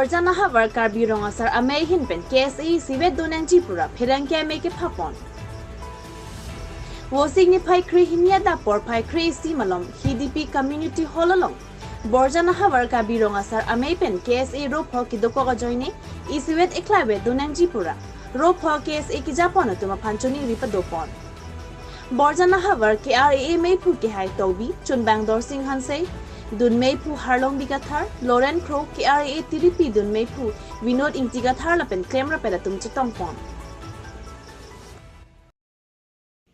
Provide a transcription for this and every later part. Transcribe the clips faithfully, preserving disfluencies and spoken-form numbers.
Borjan ahavar Karbi Rong Asar Amei ahin pen K S A isivet donangji pura pherangke amei kephapon. Vosik niphai kre hini adap porphai kre isi malom Hidipi Community Hall along Borjan ahavar Karbi Rong Asar Amei pen K S A ropho kedokok ajoine isivet eklaivet donangji pura ropho K S A kejapon atum aphan choningri padopon. Borjan ahavar K R A A meiphu kehai Tobi, chunbang Dorsing Hanse, dun meiphu Harlongbi Kathar, Loren Kro, K R A A tiripi dun meiphu Vinod Ingti Kathar lapen klemrapet atum chetongpon.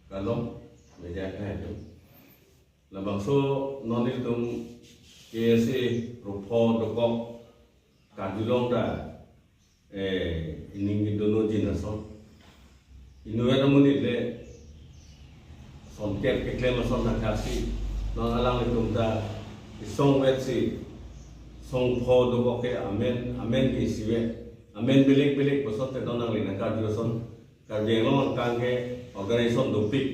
Kalong, media kehai atum. Labangso non ilitum K S A ropho dokok karjulong ta, eh, ining kedono jin ason. Inutvet amonit le sonkep keklem ason thakthaksi non alanglitum ta isongvet si songpho dokok ke amen, amen ke isivet, amen belek belek puson te non nangli nangkarju ason. Karbi Anglong angkang ke organization dopik,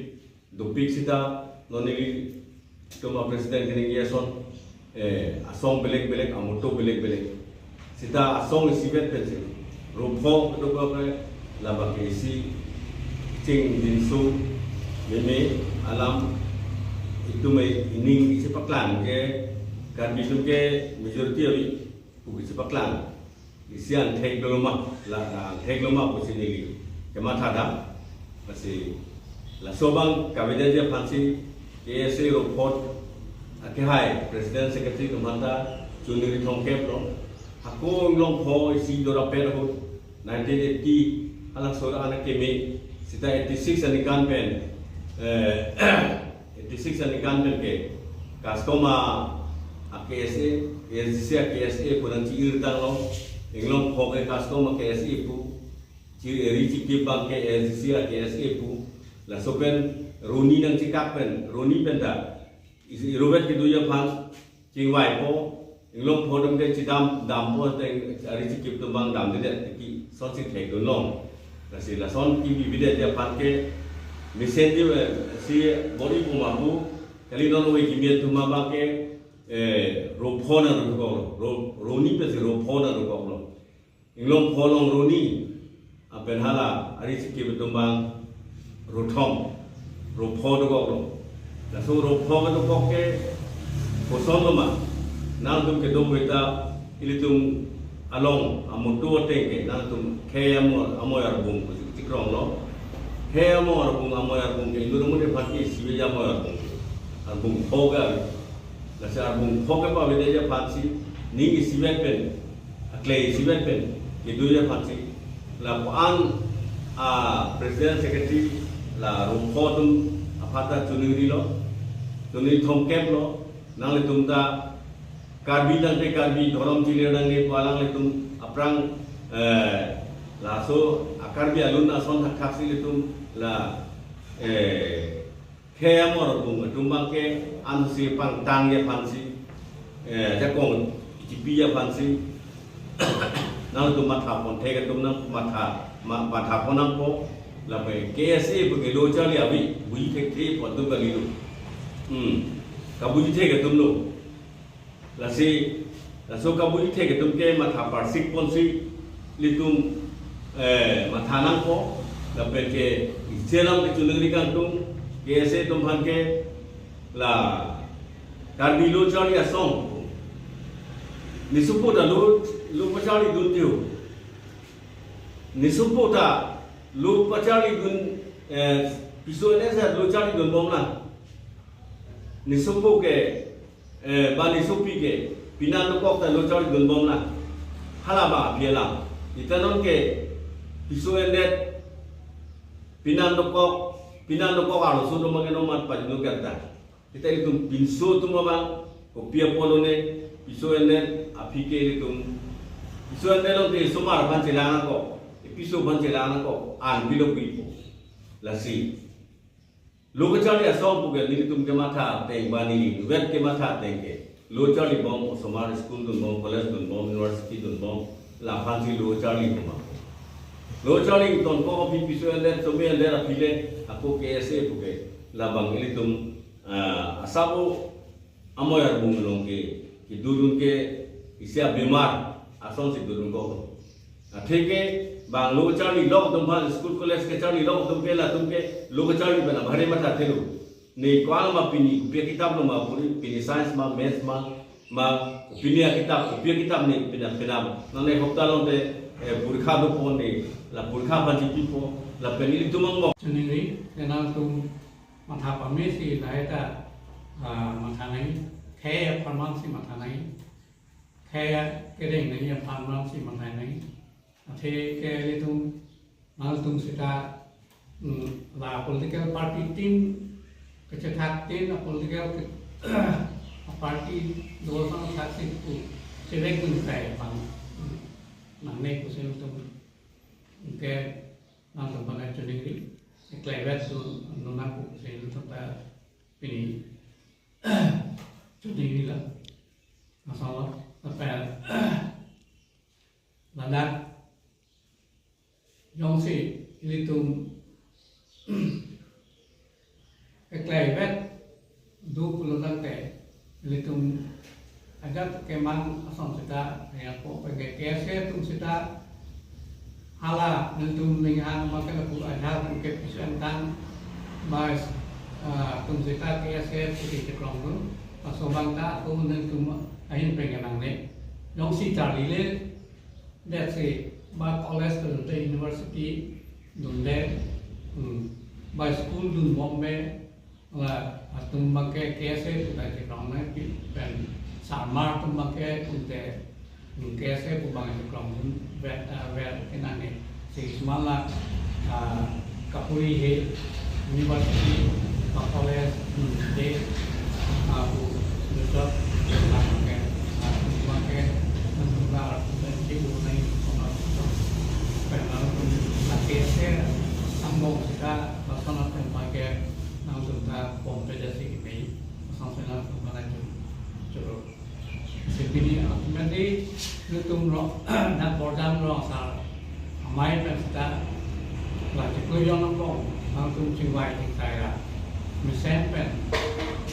dopik sita non ilitum a-president keningje ason, eh, asong belek belek, amoto belek belek. Sita asong isivet pensi ropho kedokok ke labang ke isi ching dinso meme alam itum ining isi paklang ke Karbi atum ke majority avi pu isi paklang. Isi angthek dolo ma, la, la angthek lo ma pusi neli kematha dam. Lasi laso abang kavedetji aphansi K S A ropho akehai President Secretary atum aphanta choningri thomkep lo. Ako inglongpho isi dorapet ahut nineteen eighty halabangso an akeme sita eighty six aningkan pen, eh, eighty six aningkan pen ke CASCOM a, a K S A, A S D C a K S A pu nangchi-ir tanglo, inglongpho ke CASCOM a K S A pu, chi eri chikip abang ke A S D C a K S A pu, laso pen roni nangchekak pen, roni pen ta isi irovet kedoji aphan chingvaipo, inglongpho atum ke chedam dampo, teng ari chikip atum abang damdedet, ki sonsi thekdun long. Lasi lason kebibidet aphan ke mesenji, eh, si bor-i pu ma pu, kali non ove kimi atum abang ke, eh, ropho nangdokok lo, ro, roni pensi ropho nangdokok lo. Inglongpho along roni, lapen hala ari chikip atum abang rothom, ropho dokok lo. Laso ropho kedokok ke koson lo ma, nangtum kedo ave ta ilitum along amoto ateng ke nangtum khei amo, amoi arbung pusi chikrong lo. Khei amo arbung, amoi arbung ke inut amonit aphan ke isivet amoi arbung, arbung pho ke. Lasi arbung pho kepavedetji aphansi ning isivet pen, akle isivet pen kedoji aphansi lapu-an a President Secretary la ropho atum aphanta choningri lo, choningri thomkep lo. Nanglitum ta Karbi tangte Karbi, dhorom chilir nangne pu alanglitum aphrang, eh, laso a Karbi alun ason thakthaksi ilitum la, eh, khei amo arbung atum abang ke ansi pangtangji aphansi, eh, jakong chipi aphansi nangtum mathapon thek atum nang matha, ma, mathapon nangpo, lapen K S A pu ke lo charli avi, buji thekthe pu atum kalilo. Hmm. Kabuji thek atum lo. Lasi, laso kabuji thek atum ke matha parsik ponsi ilitum, eh, matha nangpo, lapen ke isi alam ke choningri kangtung, K S A atum aphan ke la Karbi lo charli asong. Nesopo ta lo, lo pacharlidun tiu. Nesopo ta lo pacharlidun, eh, piso ene sa lo charlidun bom na. Nesopo ke, eh, ba nesopi ke, penan dokok ta lo charlidun bom na. Hala ba aphi alam. Ita non ke, piso endet, penan dokok, penan dokok arloso atum abang ke nomat pajinu kerta. Kita ilitum pinso atum abang, kopi apot lone, piso endet aphi ke ilitum, piso endet along ke osomar aphan chelang nangkok, piso aphan chelang nangkok, an pilo pipo. Lasi. Lo kacharli asong pu ke nelitum kematha ateng ba neli inutvet kematha ateng ke. Lo charli bom, osomar school dunbom, college dunbom, university dunbom, laphansi lo charli bom. Lo charli ingtonkok aphi piso endet, some endet aphi le, ako K S A pu ke, labang ilitum, ah, asabo amoi arbung along ke, kedodun ke, isi abemar, Asonsi dodun kok. Atheke bang lo kacharli lok atum aphan, school college kacharli lok atum ke, latum ke lo kacharli pen abhari matha thelo. Ne ko-an ma pini kopi akitap lo ma puri, pini science ma, maths ma, ma pini akitap, kopi akitap ne pini penam. Nangne hopta along te, eh, porikha dopo ne, la porikha aphan chipipo, lapen ilitum angbong. Chiningri, nangtum matha pamesi lahai ta, ah, matha nangji, khei apharman si matha nangji, khei kereng nangji apharman si matha nangji. Atheke ilitum, nangtum seta, mm, la political party tin, kachethak tin, a political ke-, a party do sang thak si pu, chevek dun kai bang, mm, nangne pusi ilitum, ke nangtum aphan chiningri, eklai vet dun nang pu pusi ilitum ta pini chiningri la. Asal, apa, ladak jongsi ilitum eklai vet do pulo tangte, ilitum ajat kemang ason seta, ya ko, pegge K S A atum seta, hala ilitum ninghang ma ke lapu ajat ke pis-an tang, bas, ah, atum seta K S A pusi chekrong dun, laso abang ta ako ilitum ahin pegge nangne. Jongsi charlile, let's say, ba college dunde, university dunde, hmm, ba school dun bombe, la atum abang ke K S A pu ta chekrong nangji pen sarmar atum abang ke pute, hmm, K S A pu abang chekrong dun vet, ah, vet ke nangne. Si sumala, ah, kapuri he university, ba college, hmm, de, ah, pu, dusot, abang ke, ah, abang ke, nangtum ta, nangtum ta, nangtum ta, K S A angbong seta, lason atum abang ke, nangtum ta pon pe jasi kimi, lason seta nangtum ta nangtum choro. Si pini ultimately, nangtum ro, na Borjan Rong Asar amei pen seta, la chiklo jon angbong, nangtum chingvai chingtai ra, mesen pen,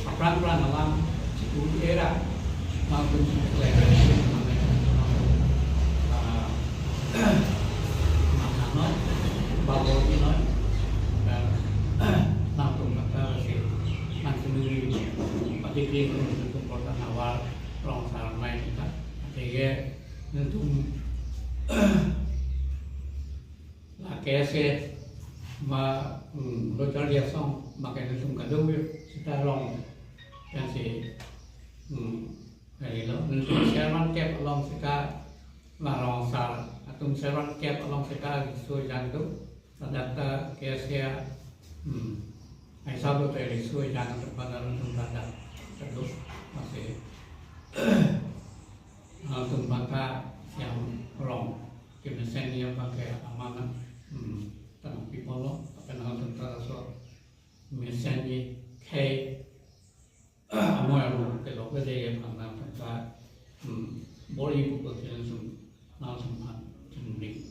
aphrang phrang alam, chiku era, nangtum chingvai, ah, matha noi, babor noi, dan, nangtum kata si, nangtum ri, pati kring nangtum Borjan Havar, Rong Asar amei kita, atheke nangtum la K S A ma, hmm, lo charli asong, ma ke nangtum kadokave seta rong, kan si, hmm, kali lo, nangtum servant kep along seta, la Rong Asar atum servant kep along seta, so jang tu, ladak ta K S A, hmm, ai sab lo te so jang tu pada nangtum ladak, kadok, ma si, nangtum abang ta siam rong. Kemesen abang ke aman, hmm, tanam people lo, apa nangtum ta laso mesen ni khei, amoi amo kelok le de aphan nangtum ta, hmm, bor-i pu ke nangtum, nangtum aphan chiningri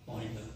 pon-ik lo.